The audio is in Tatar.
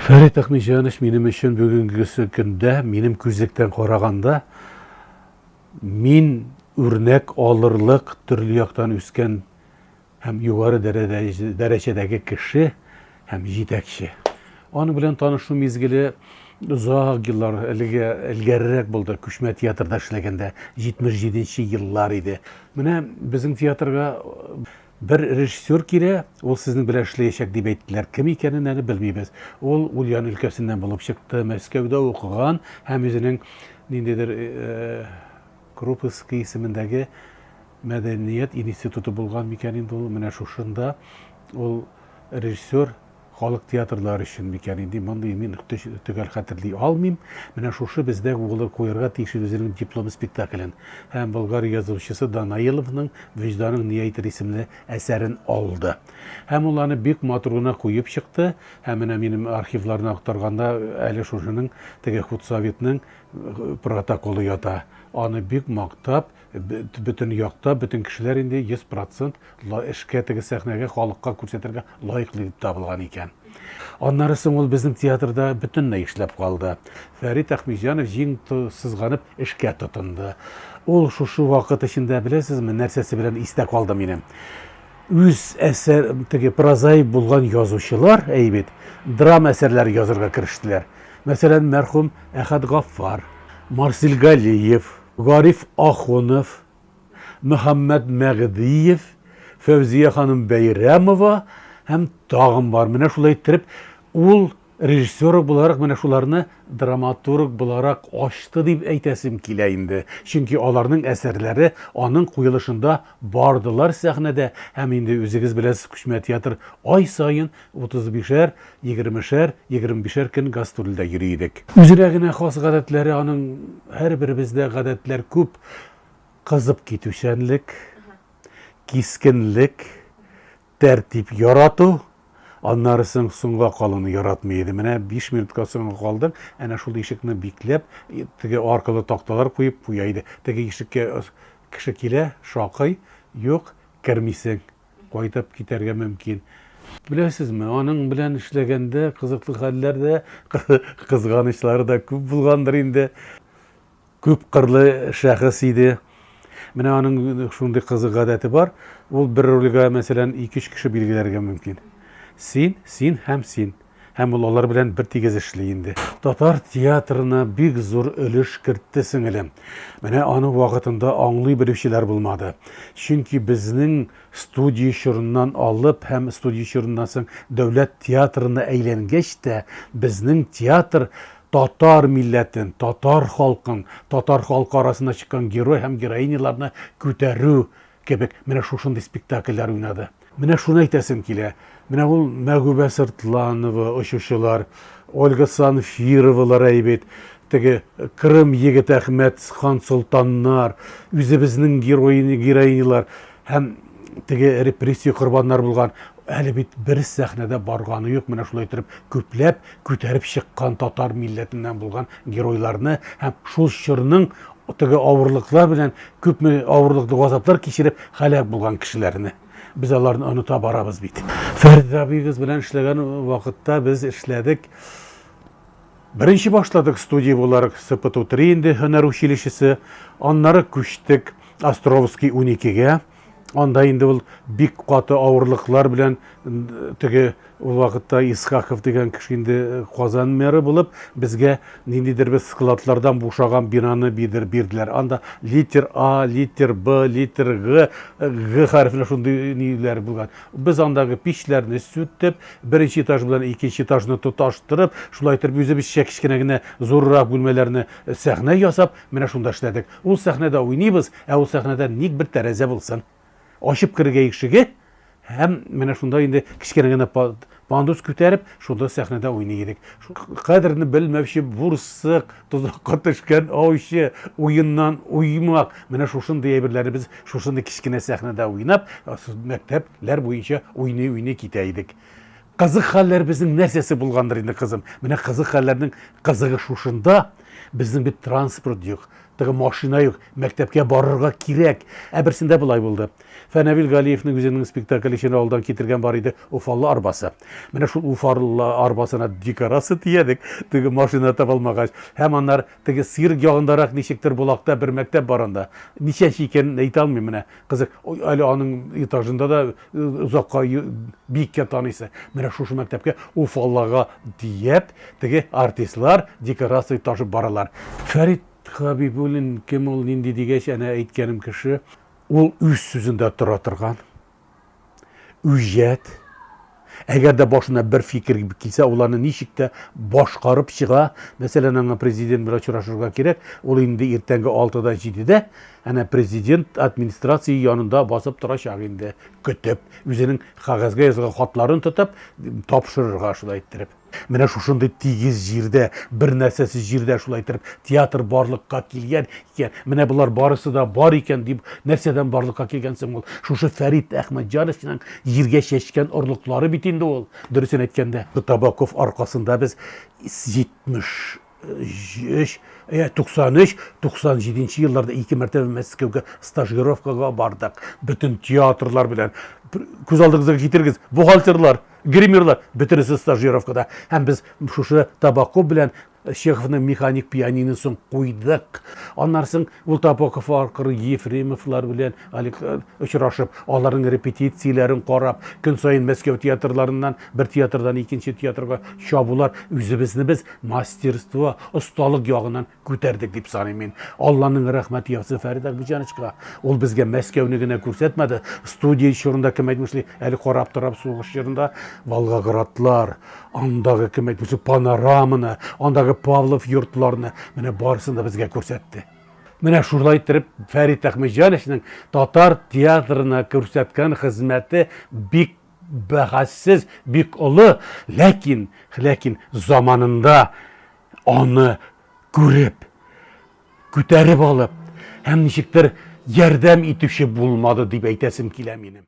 Фәрит Әхмәтҗанович минем өчен бүгенгесе көндә, минем күзлектән караганда, мин үрнәк алырлык төрле яктан үскән һәм югары дәрәҗәдәге кеше һәм җитәкче. Аның белән танышу мизгеле озак еллар элеге элгәрерәк булды, күчмә театрда эшләгәндә, 77 нче еллар иде. Менә безнең театрга бер режиссер килә, ул сезнең белән эшләячәк дип әйттеләр. Кем икәнен әле белмибез. Ул Ульян өлкәсеннән булып чыкты, Мәскәүдә укыган һәм үзенең ниндидер Крупский исемендәге мәдәният институты булган микән инде ул, менә шушында ул режиссер халык театрлары өчен микән инде, мондый мин төгәл хәтерли алмыйм. Менә шушы бездә ул куярга тиеш үзенең диплом спектаклен. Һәм болгар язучысы Данаиловның Вөҗданың ни әйтер исемле әсәрен алды. Һәм ул аны бик матур гына куеп чыкты. Һәм менә минем архивларны актарганда әле шушының теге худсоветның протоколы ята. Аны бик мактап, бөтен якта, бөтен кешеләр инде 100 процент эшкә теге сәхнәгә халыкка күрсәтергә лаеклы дип табылган икән. Аннары соң ул безнең театрда бөтенләй эшләп калды. Фәрит Әхмәтҗанов җиң сызганып эшкә тотынды. Ул шушы вакыт эчендә, беләсезме, нәрсәсе белән истә калды минем? Үз әсәр, теге прозаик булган язучылар, әй бит, драма әсәрләре язырга керештеләр. Мәсәлән, мәрхүм Әхәт Гаффар, Марсель Галиев, Гариф Ахунов, Мөхәммәт Мәгъдиев, Фәүзия ханым Бәйрәмова һәм тагын бар. Менә шулай иттереп, ул режиссер буларак менә шуларны драматург буларак ачты дип әйтәсем килә инде. Чөнки аларның әсәрләре аның куелышында бардылар сәхнәдә һәм инде үзегез беләсез, күчмә театр ай саен 35-әр, егермешәр, 25-әр көн гастрольдә йөри идек. Үзенә генә хас гадәтләре аның, һәрберебездә гадәтләр күп, кызып китүчәнлек, кискенлек, тәртип ярату, аннары соң соңга калуны яратмый иде. Менә 5 минутка соңга калдың, әнә шул ишекне бикләп, теге аркылы такталар куеп куя иде. Теге ишеккә кеше килә, шакый, юк, кермисең. Кайтып китәргә мөмкин. Беләсезме, аның белән эшләгәндә кызыклы хәлләр дә, кызганычлары да күп булгандыр инде. Күп кырлы шәхес иде. Менә аның шундый кызык гадәте бар. Ул бер рольгә, мәсәлән, ике-өч кеше билгеләргә мөмкин. Син, син һәм син. Һәм ул алар белән бер тигез эшли инде. Татар театрына бик зур өлеш кертте сеңелем. Менә аны вакытында аңлый белүчеләр булмады. Чөнки безнең студия чорыннан алып һәм студия чорыннан соң дәүләт театрына әйләнгәч тә, безнең театр татар милләтен, татар халкын, татар халкы арасында чыккан герой һәм героиняларны күтәрү кебек менә шушындый спектакльләр уйнады. Менә шуны әйтәсем килә. Менә ул Мәгүбә Сыртланова, очучылар, Ольга Санфировалар әйбит, теге Крым егете Әхмәт хан Солтаннар, үзебезнең героини, героинялар һәм теге репрессия корбаннары булган әле бит бер сәхнәдә барганы юк, менә шулай итеп күпләп күтәреп чыккан татар милләтеннән булган геройларны һәм шул чорның теге авырлыклар белән күпме авырлыклы газаплар кичереп һәлак булган кешеләрне. Без аларны оныта барабыз бит. Фәрит абыегыз белән эшләгән вакытта без эшләдек. Беренче башладык студия буларак СПТУ-3 инде һөнәр училищесы. Аннары күчтек Островский 12-гә. Анда инде ул бик каты авырлыклар белән теге ул вакытта Исхаков дигән кеше инде Казан мэры булып, безгә ниндидер бер складлардан бушаган бинаны бирдер бирделәр. Анда литер А, литер Б, литер Г, Г хәрефенә шундый ниләр булган. Без андагы пичләрне сүтеп, беренче этаж белән икенче этажны тоташтырып, шулай итеп үзебезчә кечкенә генә зуррак бүлмәләрне сәхнә ясап, менә шунда эшләдек. Ул сәхнәдә уйныйбыз, ә ул сәхнәдә ник бер тәрәзә булсын. Ачып керергә ишеге һәм менә шунда инде кечкенә генә пандус күтәреп, шунда сәхнәдә уйный идек. Кадерне белмәүче бурсык, тозакка төшкән аучы, уеннан уймак. Менә шушындый әйберләрне без шушындый кечкенә сәхнәдә уйнап, мәктәпләр буенча уйный-уйный китә идек. Кызык хәлләр безнең нәрсәсе булгандыр инде, кызым. Менә кызык хәлләрнең кызыгы шушында. Безнең бит транспорт юк, теге машина юк, мәктәпкә барырга кирәк. Ә берсендә болай булды. Фәнәвил Галиевнең үзенең спектакль өчен алдан китергән бар иде Уфалла арбасы. Менә шул Уфалла арбасына декорация төядек, теге машина таба алмагач. Һәм аннары теге цирк ягындарак ничектер Болакта бер мәктәп бар анда. Ничәнче икәнен әйтә алмыйм менә. Кызык, әле аның этажында да озакка биеккә таныйсы. Менә шушы мәктәпкә Уфаллага диеп, теге артистлар декорация ташып баралар. Фәрит Хәбибуллин кем ул, нинди дигәч, әнә әйткәнем кеше, ул үз сүзендә тора торган, үҗәт, әгәр дә башына бер фикер килсә, ул аны ничек тә башкарып чыга. Мәсәлән, аңа президент белән очрашырга кирәк, ул инде иртәнге алтыда, җидедә әнә президент администрация янында басып торачак инде, көтеп, үзенең кәгазьгә язылган хатларын тотып, тапшырырга шулай иттереп. Менә шушындый тигез җирдә, бер нәрсәсез җирдә шулай иттереп театр барлыкка килгән икән. Менә болар барысы да бар икән дип, нәрсәдән барлыкка килгән соң ул? Шушы Фәрит Әхмәтҗановның җиргә чәчкән орлыклары бит инде ул, дөресен әйткәндә. Табаков аркасында без 73, 93, 97 елларда ике мәртәбә Мәскәүгә стажировкага бардык. Бөтен театрлар белән. Күз алдыгызга китерегез, бухгалтерлар, гримерлар, бөтенесе стажировкада. Һәм без шушы Табаков белән Чеховның механик пианиносын куйдык. Аннан соң ул Табаков аркылы Ефремовлар белән очрашып, аларның репетицияләрен карап, көн саен Мәскәү театрларыннан бер театрдан икенче театрга чабулар, үзебезне без мастерство, осталык ягыннан күтәрдек дип саныйм мин. Алланың рәхмәте яусын Фәрит Әхмәтҗановичка. Ул безгә Мәскәүне генә күрсәтмәде. Студия чорында кем әйтмешли, әле карап торам сугыш чорында Волгоградлар, андагы кем әйтмешли панораманы, андагы Павлов йортларны, менә барысын да безгә күрсәтте. Менә шулай иттереп Фәрит Әхмәтҗановичның татар театрына күрсәткән хезмәте бик бәхәссез, бик олы, ләкин, ләкин заманында аны күреп, күтәреп алып һәм ничектер ярдәм итүче булмады дип әйтәсем килә минем.